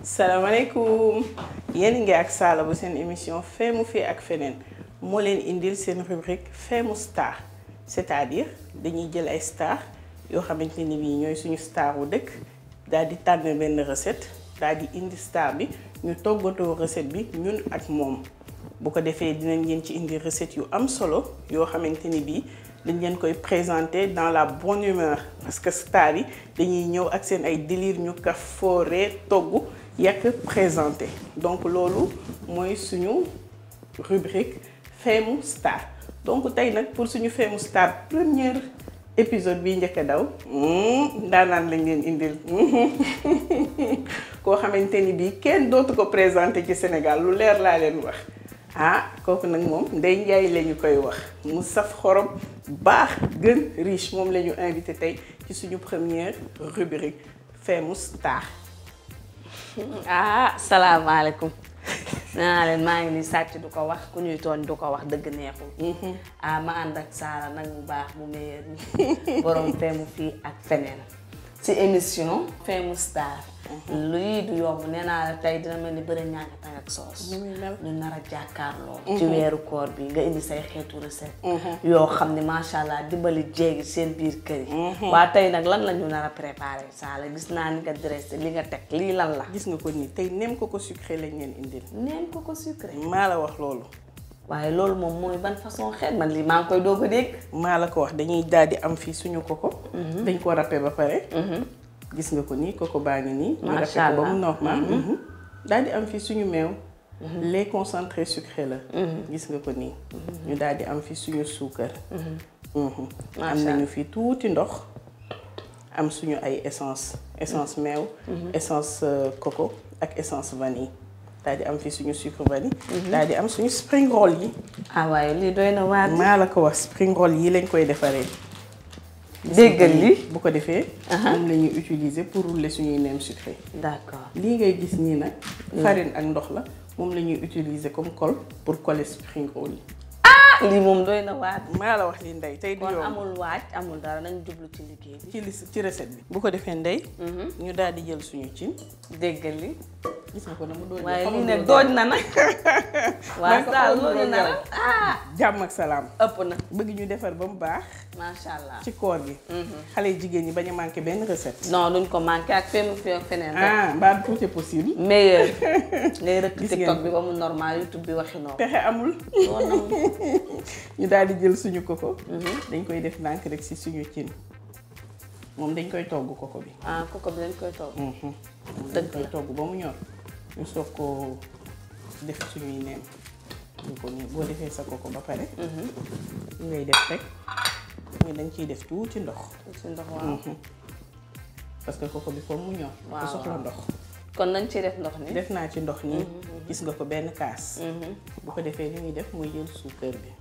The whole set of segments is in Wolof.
salaamaaleykum yéen ngi ak Sala bu seen émission Femme fii ak feneen moo leen indil seen rubrique Femme Star c'est-à-dire dañuy jël ay star yoo xamante ni bii ñooy suñu star wu dëkk daal di tànn benn recette daal di indi star bi ñu toggatoo recette bi ñun ak moom bu ko defee dinañ leen ci indi recette yu am solo yoo xamante ni bii dañ leen koy présenter dans la bonne humeur parce que star yi dañuy ñëw ak seen ay délire ñu ka fooree togg yàq présenté donc loolu mooy suñu rubrique Femme Star donc tey nag pour suñu Femme Star premier épisode bi njëkk a daw ndaanaan lañ leen indil koo xamante ni bii kenn dootu ko présenté ci Sénégal lu leer laa leen wax kooku nag moom Ndeye Ndiaye la ñu koy wax mu saf xorom baax gën riche moom la ñu invité tey ci suñu première rubrique Femme Star. salaamaaleykum naa leen maa ngi nii sàcc du ko wax ku ñuy tooñ du ko wax dëgg neexul. ma ànd ak Sala nag mu baax mu meilleur mi borom Femme fii ak feneen ci émission Femme Star. luy du yomb nee naa la tey dina mel ni bëri ñàkk tàng ak soos. ñu nar a jàkkaarloo. ci weeru koor bi nga indi say xeetu recette. yoo xam ne macha allah dimbali jéegi seen biir kër yi. waa tey nag lan la ñu nar a préparé Sala gis naa ni nga dressé li nga teg lii lan la. gis nga ko nii tey nem coco sucré lañ leen indil. nem coco sucré. maa la wax loolu. waaye loolu moom mooy ban façon xeet man lii maa ngi koy doog a dégg. maa la ko wax dañuy daal di am fii suñu coco. dañ ko râpé ba pare. gis nga ko nii coco baa ngi nii. macha allah ñu rafet ko ba mu normal. daal di am fii suñu meew. lait concentré sucré la. gis nga ko nii. ñu daal di am fii suñu suukar. am nañu fii tuuti ndox. am suñu ay essence meew. essence coco ak essence vanille. daal di am fii suñu sucre vanille. daal di am suñu spring roll yi. waaye lii doy na waar. maa la ko wax spring roll yi lañ koy defaree. déggal li bu ko defee moom la ñuy utiliser pour rouler suñuy neem sucré. d'accord lii ngay gis nii nag farine ak ndox la moom la ñuy utiliser comme colle pour coller spring roll yi. lii moom doy na waat. maa la wax li Ndeye tey du kon yoon amul waaj amul dara nañ jublu ci liggéey bi. ci recette bi. bu ko defee Ndeye. ñu daal di jël suñu cin. déggal li gis nga ko na mu doon. waaye lii nag dooj na nag. waaw daal loolu na la jàmm ak salaam. ëpp na. bëgg ñu defar ba mu baax. macha allah ci koor gi. xale jigéen ñi bañ a manqué benn recette. non duñ ko manqué ak Femme fii ak feneen rek. mbaa tout est possible. meilleur ngay rëkk Gis TikTok ngeen. bi ba mu normal YouTube bi waxi noonu. pexe amul. ñu daal di jël suñu coco. dañ koy def ndànk rek ci suñu cin. moom dañ koy togg coco bi. coco bi dañ koy togg. dañ koy togg ba mu ñor. ñu soog koo def suñuy neem. ñu ko nii boo defee sa coco ba pare. li ngay def rek mooy dañ ciy def tuuti ndox. ci ndox waaw. parce que coco bi foofu mu ñor. waaw du soxla ndox. kon nañ ciy def ndox ni. def naa ci ndox nii. gis nga ko benn kaas. bu ko defee li ñuy def mooy jël suukar bi.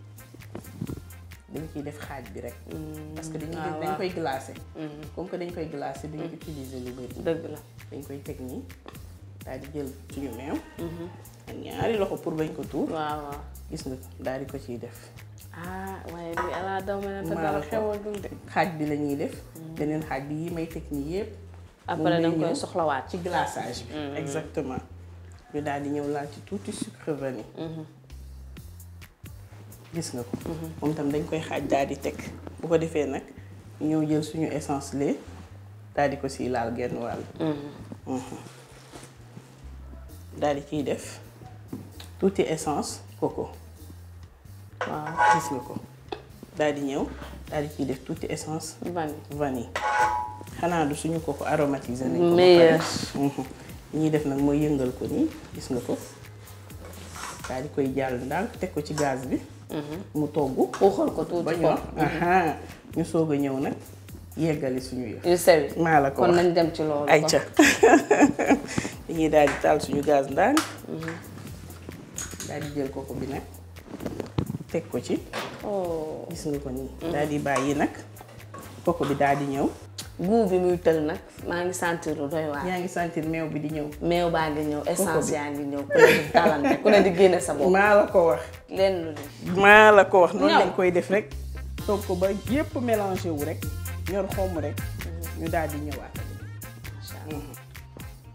dañ ciy def xaaj bi rek. parce que dañ koy glacé. comme que dañ koy glacé duñ utiliser lu bëri. dëgg la. dañ koy teg nii daal di jël suñu meew. ak ñaari loxo pour bañ ko tuur. waaw. gis nga daal di ko ciy def. waaye lii ala daw ma ne te dara xewal dul de. xaaj bi la ñuy def. beneen xaaj bi yi may teg nii yépp. après da nga koy soxlawaat. ci glaçage bi. exactement. ñu daal di ñëw laal ci tuuti sucre vanille. gis nga ko. moom tam dañ koy xaaj daal di teg. bu ko defee nag ñëw jël suñu essence lait daal di ko siy laal genn wàll. daal di ciy def tuuti essence coco. waaw gis nga ko daal di ñëw daal di ciy def tuuti essence vanille. xanaa du suñu coco aromatisé nañ ko ba pare. li ñuy def nag mooy yëngal ko nii gis nga ko daal di koy jàll ndànk teg ko ci gaz bi. mu togg. xuuxal ko tuuti ba ñor. ñu soog a ñëw nag yeggali suñu yëf. yu sew maa la ko wax kon nañ dem ci loolu. ayca dañuy daal di taal suñu gaz ndànk. daal di jël coco bi nag teg ko ci. gis nga ko nii. daal di bàyyi nag coco bi daal di ñëw. goût bi muy tël nag maa ngi sentir lu doy waar. yaa ngi sentir meew bi di ñëw. meew baa ngi ñëw essence yaa ngi ñëw ku ne di talante ku ne di génne sa bopp. maa la ko wax. leen lu ne. maa la ko wax noonu lañ koy def rek. toog ko ba yépp mélangé wu rek ñor xomm rek. ñu daal di ñëwaat.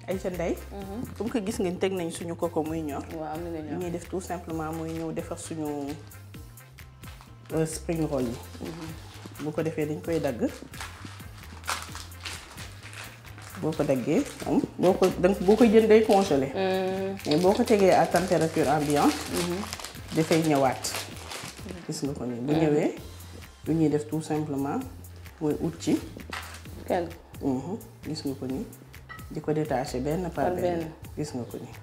ay ca ndey. comme que gis ngeen teg nañ suñu coco muy ñor. waaw am na ñor ñuy def tout simplement muy ñëw defar suñu spring roll yi. bu ko defee dañ koy dagg. boo ko daggee boo ko jël day congelé. mais boo ko tegee à température ambiante. dafay ñëwaat. gis nga ko nii bu ñëwee lu ñuy def tout simplement mooy ut ci. kenn. gis nga ko nii di ko détaché benn par benn. gis nga ko nii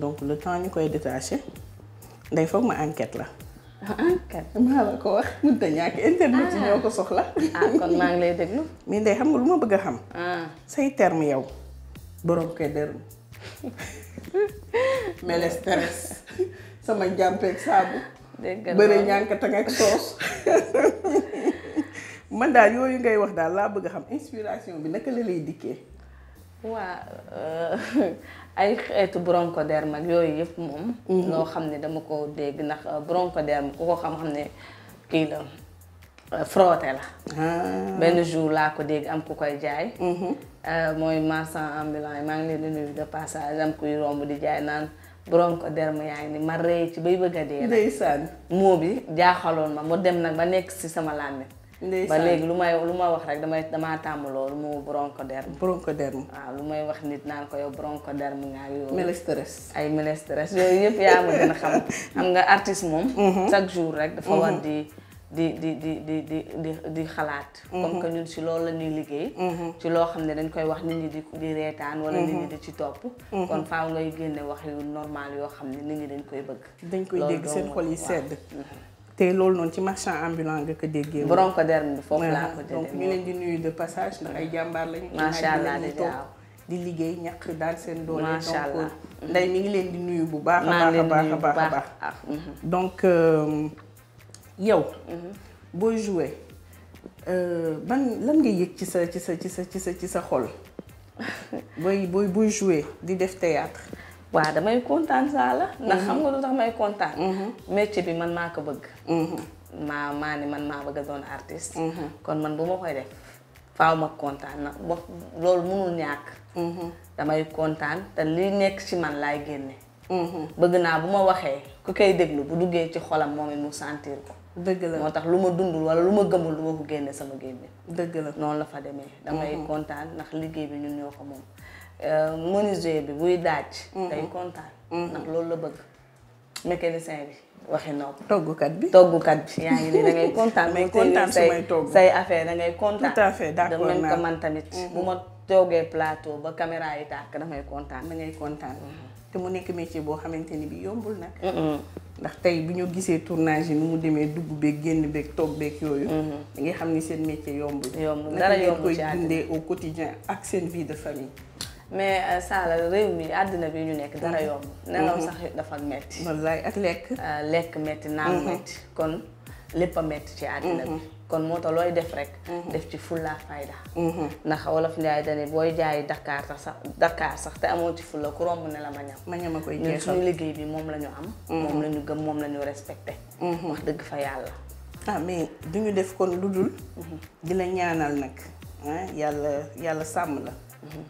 donc le temps ñu koy détaché ndey foog ma enquête la. enquête. maa la ko wax mënut a ñàkk internet yi ñoo ko soxla. kon maa ngi lay déglu. mais ndey xam nga lu ma bëgg a xam. say terme yow borom koy derm meles teres sama jàmpeeg saabu. dégg nga bëri ñànkatang ak soos. man daal yooyu ngay wax daal laa bëgg a xam inspiration bi naka la lay dikkee. waa ay xeetu bronchoderme ak yooyu yëpp moom. loo xam ne dama ko dégg ndax bronchoderme ku ko xam-xam ne kii la frotté la. benn jour laa ko dégg am ku koy jaay. mooy marchand ambulant yi maa ngi leen di nuyu de passage am kuy romb di jaay naan bronchoderme yaa ngi ni ma rey ci bay bëgg a dee. ndeysaan moo bi jaaxaloon ma mu dem nag ba nekk ci sama làmmiñ. ba léegi lu ma wax rek damaa tàmm loolu moo bronchoderme. waaw lu may wax nit naan ko yow bronchoderme nga yooyu. melestres ay melestres yooyu yëpp yaa ma gën a xam. xam nga artiste moom. chaque jour rek dafa war di xalaat. comme que ñun ci loolu la ñuy liggéey. ci loo xam ne dañ koy wax nit ñi di reetaan. wala nit ñi di ci topp. kon faaw ngay génne wax yu normal yoo xam ne nit ñi dañ koy bëgg. dañ koy dégg seen xol yi sedd. te loolu noonu ci marchand ambulant nga ko déggee. bronchoderme bi foofu laa ko jëlee. donc ñu leen di nuyu de passage ndax ay jàmbaar lañu. macha allah di liggéey ñaq daan seen doole. macha allah donc nday mi ngi leen di nuyu bu baax. a baax. donc yow. booy jouer lan nga yëg ci sa xol. booy jouer di def théâtre. waaw damay kontaan saa la ndax xam nga lu tax may kontaan. métier bi man maa ko bëgg. maa ni man maa bëgg a doon artiste. kon man bu ma koy def faaw ma kontaan na loolu mënul ñàkk. damay kontaan te li nekk ci man laay génne. bëgg naa bu ma waxee ku koy déglu bu duggee ci xolam moom it mu sentir ko. dëgg la moo tax lu ma dundul wala lu ma gëmul lu ma ko génne sama génne. dëgg la noonu la fa demee. damay kontaan ndax liggéey bi ñun ñoo ko moom. menuisier bi buy daaj. day kontaan. ndax loolu la bëgg. mécanicien bi waxi nopp. toggukat bi yaa ngi nii da ngay kontaan. may kontaan su may togg say affaire da ngay kontaan. tout à fait d'accord de même que man tamit. bu ma toogee plateau ba caméra yi tàkk damay kontaan. da ngay kontaan. te mu nekk métier boo xamante ni bi yombul nag. ndax tey bu ñu gisee tournage yi nu mu demee dugg beeg génn beeg toog beeg yooyu. da ngay xam ni seen métier yombul. dara yombul koy dundee au quotidien ak seen vie de famille. mais Sala réew mi àddina bi ñu nekk dara yomb. nelaw sax dafa metti. wallaay ak lekk. lekk metti naan metti kon lépp a metti ci àddina bi. kon moo tax looy def rek. def ci fulla fayda. ndax wolof Njaay dani booy jaay Dakar sax te amoo ci fulla ku romb ne la ma ñam a koy ñun suñu liggéey bi moom la ñu am. moom la ñu gëm moom la ñu respecté. wax dëgg fa yàlla. mais duñu def kon lu dul. di la ñaanal nag yàlla sàmm la.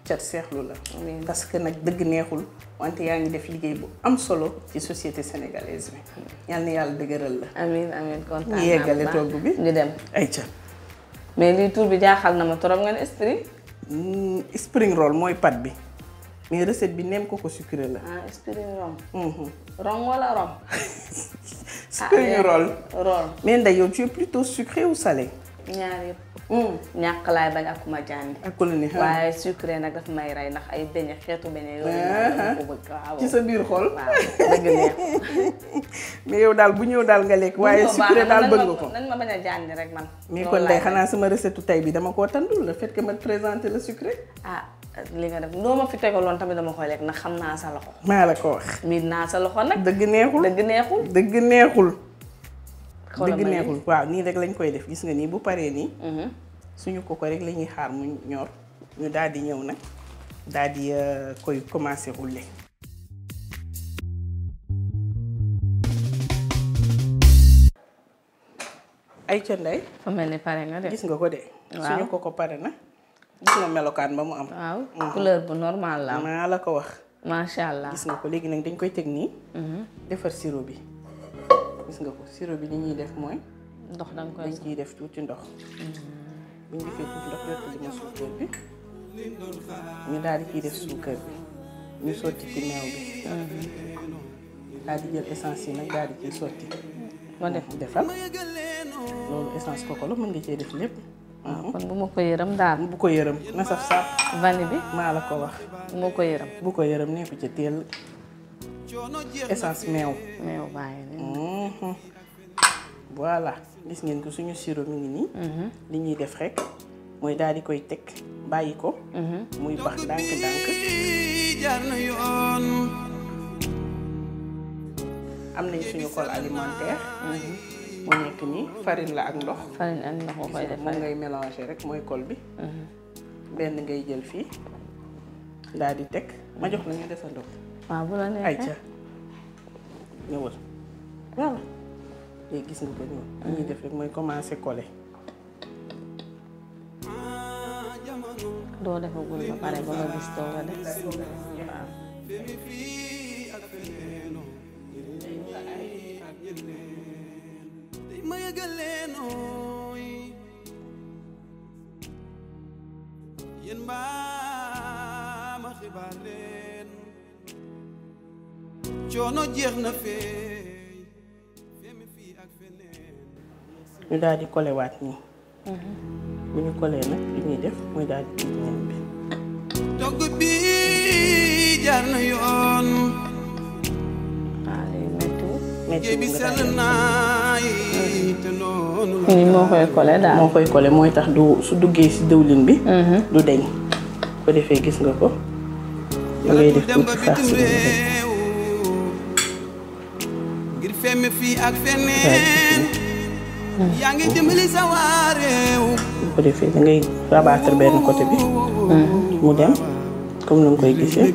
cat seexlu la. parce que nag dëgg neexul wante yaa ngi def liggéey bu am solo ci société sénégalaise bi. yal na yàlla dëgëral la. amiin kontaan naa ñu yeggale togg bi ñu dem. ayca. mais lii tur bi jaaxal na ma trop nga ne spring roll mooy pat bi mais recette bi neem ko sucré la. spring rom. rom wala rom. spring roll. mais Ndeye yow tu es plutôt sucré ou salé. ñaar yëpp. ñàkk laay bañ ak kuma jàndi. ak la ni waaye sucré nag daf may rey ndax ay beñe xeetu beñe yooyu. ko bëgg waaw ci sa biir xol. waaw dëgg neex. mais yow daal bu ñëw daal nga lekk. waaye sucré daal bëgg nga ko. nañ ma bañ a jàndi rek man. mais kon Ndeye xanaa sama recette tey bi dama koo tàndul le fait que ma présenter le sucré. li nga def loo ma fi tegaloon tamit dama koy lekk ndax xam naa sa loxo. maa la ko wax. miin naa sa loxo nag. dëgg neexul dëgg neexul. dëgg neexul. dëgg neexul waaw nii rek lañ koy def gis nga nii bu paree nii. suñu ko rek la ñuy xaar mu ñor ñu daal di ñëw nag daal di koy commencer rouler. ay ca Ndeye. fa mel ni pare nga de. gis nga ko de. suñu ko pare na gis nga melokaan ba mu am. waaw couleur bu normal la am. maa la ko wax. macha allah gis nga ko léegi nag dañ koy teg nii. defar sirop bi gis nga ko sirop bi li ñuy def mooy. ndox danga koy dañ ciy def tuuti ndox. bu ñu defee tuuti ndox jottali ma suukar bi ñu daal di ciy def suukar bi ñu sotti ci meew bi. daal di jël essence yi nag daal di ciy sotti. ma def defal loolu essence koko la mën nga cee def lépp. kon bu ma ko yërëm daal. bu ko yërëm na saf saf. vanille bi maa la ko wax. bu ma ko yërëm. bu ko yërëm nekku ca teel essence meew. meew bàyyi nii. voilà gis ngeen ko suñu sirop mi ngi nii. li ñuy def rek mooy daal di koy teg bàyyi ko. muy bax ndànk-ndànk. am nañ suñu col alimentaire. mu nekk nii farine la ak ndox. farine ak ndox moo koy def moom ngay mélanger rek mooy col bi. benn ngay jël fii daal di teg ma jox la ñu defandoo. waaw bu la neexee ayca ñëwal voilà léegi gis nga ko nii. li ñuy def rek mooy commencer coller. doo defagul ba pare ba nga gis doo nga def. waaw. coono jeex na ñu daal di coller waat nii. bu ñu coller nag li ñuy def mooy daal di tijji nen bi. togg bi jaar na yoon. waaw méttiwul. métti bi sell naay te noonu la. nii moo koy coller daal. moo koy coller mooy tax du su duggee ci dëwlin bi. du deñ ko defee gis nga ko. da ngay def tuuti farce bi ngir femme fii ak feneen. yaa ngi dimbali sa waa réew. bu ko defee da ngay rabattre benn côté bi. mu dem comme ni nga koy gisee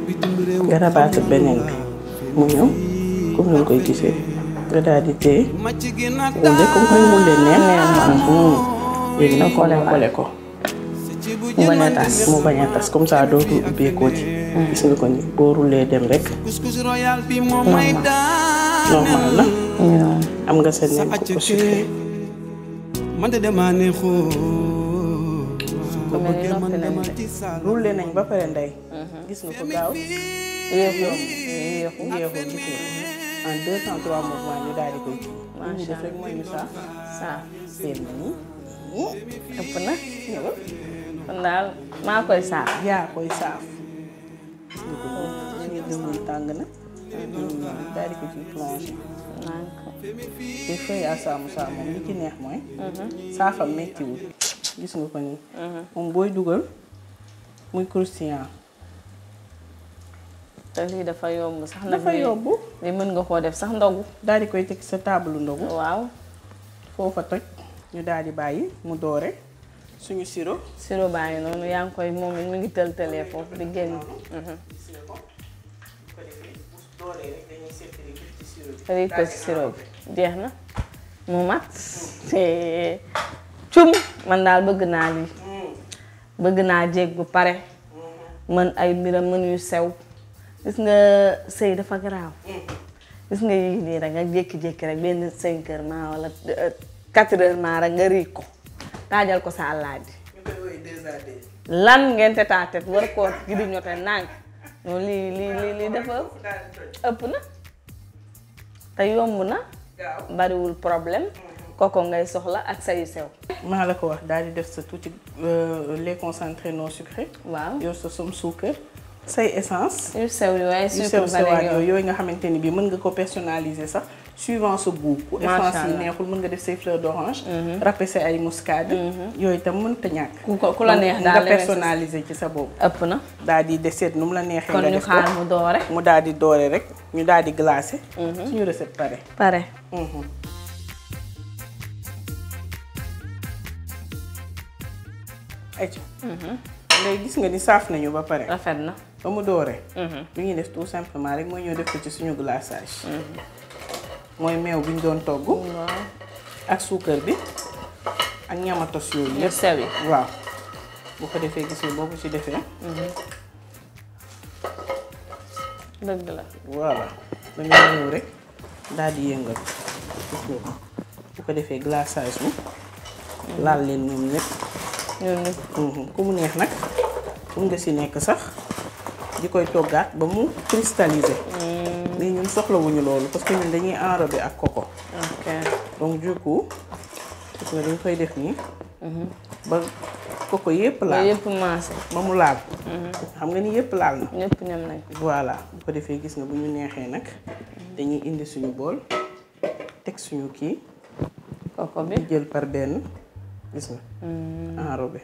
nga rabattre beneen bi mu ñëw comme ni nga koy gisee nga daal di téye wala comme que mu leen neex. léegi nag ko coller ko. mu bañ a tas mu bañ a tas comme ça dootul ubbeekoo ci. gis nga ko ni boo roulee dem rek. normal na. am nga sa nen ko sucré. man de damaa neexoo. roulé nañ ba pare ndey. gis nga ko gaaw. yéexul gis nga en 2 temps 3 mouvements ñu daal di koy kii. li ñu def rek mooy ñu saaf. seen nii. ëpp na ñëwal. kon daal maa koy saaf. yaa koy saaf. gis nga ko suñu dëwlin tàng na. daal di ko ciy plongé. te feuille à saamu moom li ci neex mooy. saafam méttiwul. gis nga ko nii. moom booy dugal muy croustillant. te lii dafa yomb sax nag. dafa yomb. li mën nga koo def sax ndogu. daal di koy teg sa table ndogu. waaw. foofa toj ñu daal di bàyyi mu doore suñu sirop. sirop baa ngi noonu yaa ngi koy moom it mu ngi tël-tëlee foofu di génn. riij ko ci sirop bi jeex na mu mat te cum man daal bëgg naa lii bëgg naa jéeg bu pare mën ay mbiram mën yu sew gis nga sëy dafa garaaw gis nga yii nii rek nga jékki-jékki rek benn 5 heures maa wala 4 heures maa rek nga riij ko taajal ko sa àllaaji lan ngeen te taatet war koo gi di ñote nànk noonu lii dafa ëpp na te yomb na bariwul problème koko ngay soxla ak sayu sew. maa la ko wax daal di def sa tuuti lait concentré non sucré. waaw yor sa som suukar. say essence. yu sew yooyu sucre vanille yooyu nga xamante ni bii mën nga ko personnaliser sax suivant sa goût. bu essence yi neexul mën nga def say fleur d'orange. râper say ay muscade. yooyu itam mënta ñàkk. ku la neex daal nga personnaliser ci sa bopp. ëpp na. daal di deseet nu mu la neexee. nga def ko kon ñu xaar mu doore. mu daal di doore rek ñu daal di glacé. suñu recette pare. pare. léegi gis nga ni saaf nañu ba pare. rafet na. ba mu dooree. li ñuy def tout simplement rek mooy ñëw def ko ci suñu glaçage. mooy meew bi ñu doon togg. ak suukar bi ak ñamatos yooyu yu sew yi waaw bu ko defee gis nga boo ko ci defee. dëgg la. voilà da nga ñëw rek daal di yëngal gis nga ko bu ko defee glaçage bi laal leen ñoom ñëpp. ku mu neex nag mun nga ci nekk sax di koy toggaat ba mu cristalliser. mais ñun soxlawuñu loolu parce que ñun dañuy enrober ak coco. ok donc du coup gis nga dañ koy def nii. ba coco yépp laal yépp maase. ba mu laal. xam nga ni yépp laal na. ñëpp ñam nañ. voilà bu ko defee gis nga bu ñu neexee nag dañuy indi suñu bool teg suñu kii. coco bi jël par benn gis nga. enrobé.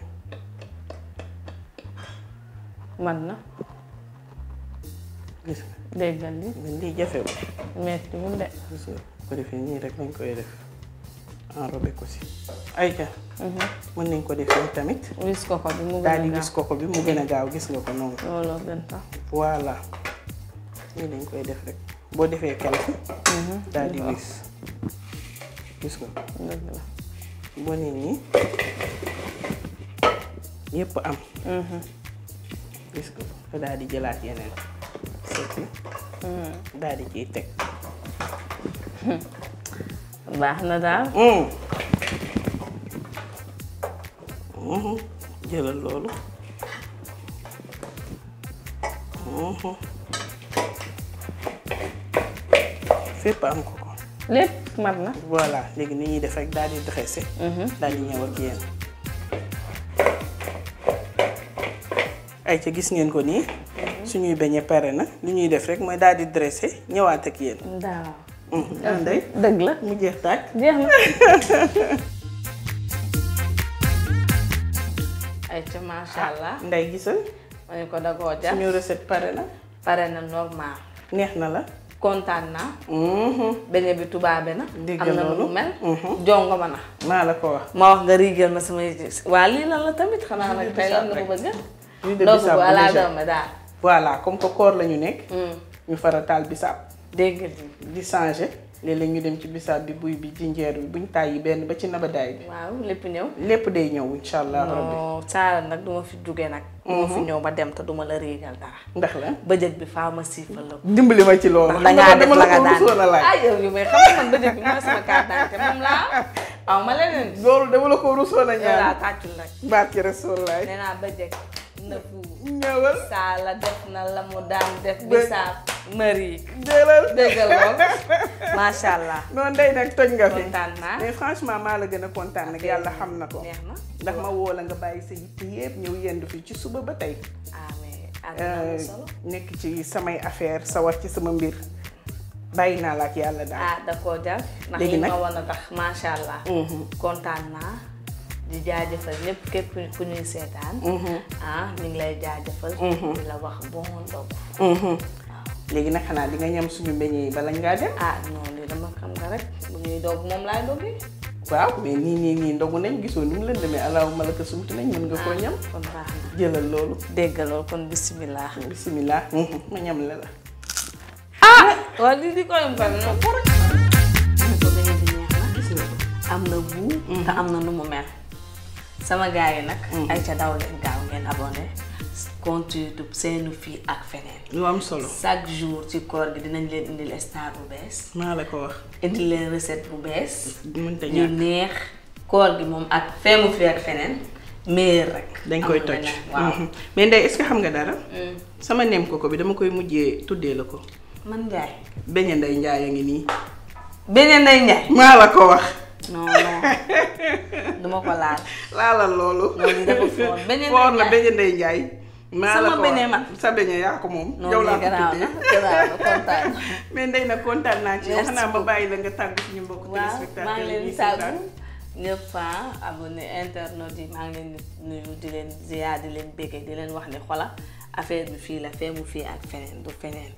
mat na. gis nga. déggal li. lii jafewul. metti wul de. gis nga bu ko defee nii rek lañ koy def enrobé ko si. ayca. mën nañ ko defee tamit. wis coco bi mu gën a daal di gaaw. wis coco bi mu gën a gaaw gis nga ko noonu. looloo gën sax. voilà nii dañ koy def rek boo defee quelque. daal di wis gis nga. dëgg la. boo nee nii yépp am. gis nga ko daal di jëlaat yeneen seeti. daal di ciy teg. baax na daal. jëlal loolu. fépp am ko ko. lépp mat na. voilà léegi ni ñuy def rek daal di dressé. daal di ñëw ak yéen. ay ca gis ngeen ko nii. suñuy beñe pare na li ñuy def rek mooy daal di dressé ñëwaat ak yéen. daaw. Ndey dëgg la. mu jeex tàkk. jeex na. ay ca macha allah. Ndey gisal. ma ne ko dagoo jar. suñu recette pare na. pare na normal. neex na la. kontaan naa. beñe bi tubaabe na. dégg am na nu loolu. mu mel. jongo ma na. maa la ko wax. ma wax nga riigal ma samay waa lii lan la tamit xanaa nag tey lan nga ko bëgg. huile de ndogu bissap bu bu ala léger. doome daal. voilà comme que koor la ñu nekk. ñu farataal bisaab. dégg nga di changer léeg-léeg ñu dem ci bisaab bi buy bi jinjeer bi buñ tàyyi benn ba ci nabadaay bi. waaw lépp ñëw. lépp day ñëw incha allah rabbi. non Saara nag duma fi jóge nag. duma fi ñëw ba dem te duma la riigal dara. ndax la bëjëg bi faaw ma siifal la ko. dimbali ma ci loolu. ndax dangaa def la nga daan rusoon a laaj. ah yow yu may xam nga man bëjëg bi mooy sama carte d'identité moom laa aw ma leneen. loolu dama la ko rusoon a yow laa ñaan. tàccul nag. baat ci Rasulullaay. nee naa bëjëg nëfu ñëwal. Saala def na la mu daan def bisaab mari jëlal. déggal lool macha allah. noonu day nag toj nga fi. kontaan naa. mais franchement maa la gën a kontaan nag yàlla xam na ko. neex na. ndax ma woo la nga bàyyi sa yitte yépp ñëw yendu fi ci suba ba tey. ah mais àddina am solo. nekk ci samay affaire sa wax ci sama mbir bàyyi naa la ak yàlla daal. ah da koo jar. ndax léegi yi nag ma wan a tax macha allah. kontaan naa di jaajëfal ñëpp képp ku ñuy seetaan. ah ñu ngi lay jaajëfal. di la wax bon ndogu. léegi nag xanaa di nga ñam suñu beñe yi bala ngaa dem. ah non lii dama xam nga rek bu ñuy dog moom laay dogi. waaw mais nii ndogu nañ gisoo ni mu leen demee allahumma laka sumtu nañ mën nga koo ñam. kon baax na jëlal loolu. dégg loolu kon bisimilah. bisimilah. ma ñam la la. ah waaw lii di ko yom kan no ko beñe bi neex na. gis nga ko. am na bu te am na nu mu mel. sama gars yi nag. ay ca daw leen gaaw ngeen abonné. compte YouTube Seenu Fii ak Feneen. lu am solo. chaque jour ci koor gi dinañ leen indil star bu bees. maa la ko wax. indil leen recette bu bees. mënta yu ñàkk. neex. koor gi moom ak Seenu Fii ak Feneen. meilleur rek. dañ koy amul toj. leneen. waaw. mais Ndeye est-ce que xam nga dara. sama neem koko bi dama koy mujjee tuddee la ko. man Njaay. beñe Ndeye Njaay a ngi nii. Beñe Ndey Njaay. maa la ko wax. non non duma ko laal. laalal loolu. loolu dafa foor beñe Ndey foor na Njaay. beñe Ndeye Njaay. maa la Sama ko beñe wax. ma. sa beñe yaa ko moom. non yow laa lii ko garaaw na tuddee. garaaw na kontaan. mais Ndeye nag kontaan naa ci yow. Merci xanaa ma beaucoup. bàyyi la nga tàggu suñu mbokk waaw maa téléspectateurs ngi yi leen ñuy di seetaan. tàggu ñëpp abonné internautes yi maa ngi leen di nuyu di leen ziar di leen béggee di leen wax ne xola affaire bi fii la Femu Fii ak Feneen du feneen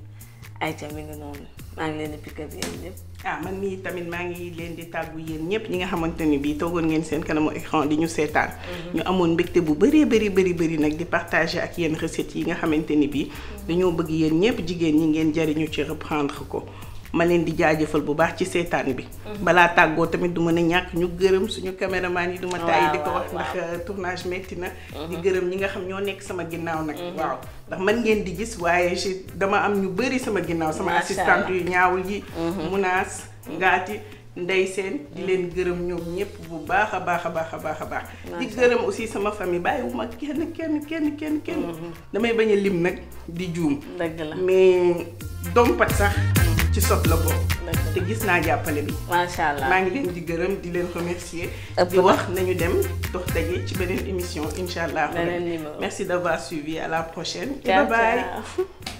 ayca mi ngi noonu maa ngi leen di pick up yéen ñëpp. ah man mii tamit maa ngi leen di tàggu yéen ñëpp ñi nga xamante ni bii toogoon ngeen seen kanamu écran di ñu seetaan. ñu amoon mbégte bu bëri nag di partager ak yéen recettes yi nga xamante ni bii. dañoo bëgg yéen ñëpp jigéen ñi ngeen jariñu ci reprendre ko. ma leen di jaajëfal bu baax ci seetaan bi. balaa tàggoo tamit du mën a ñàkk ñu gërëm suñu caméraman yi du ma tàyyi di ko wax ndax tournage metti na. di gërëm ñi nga xam ñoo nekk sama ginnaaw nag. waaw ndax man ngeen di gis waaye dama am ñu bëri sama ginnaaw sama assistante yu ñaawul yi. Munaas Ngaati Ndey Seen di leen gërëm ñoom ñëpp bu baax a baax a baax a baax a baax. di gërëm aussi sama famille bàyyiwuma kenn. damay bañ a lim nag di juum. dëgg la mais dompat sax ci sot la bokk. te gis naa jàppale bi. macha allah maa ngi leen di gërëm di leen remercier. di wax nañu dem dox daje ci beneen émission incha allah. beneen numéro merci d'avoir suivi à la prochaine. et bye bye.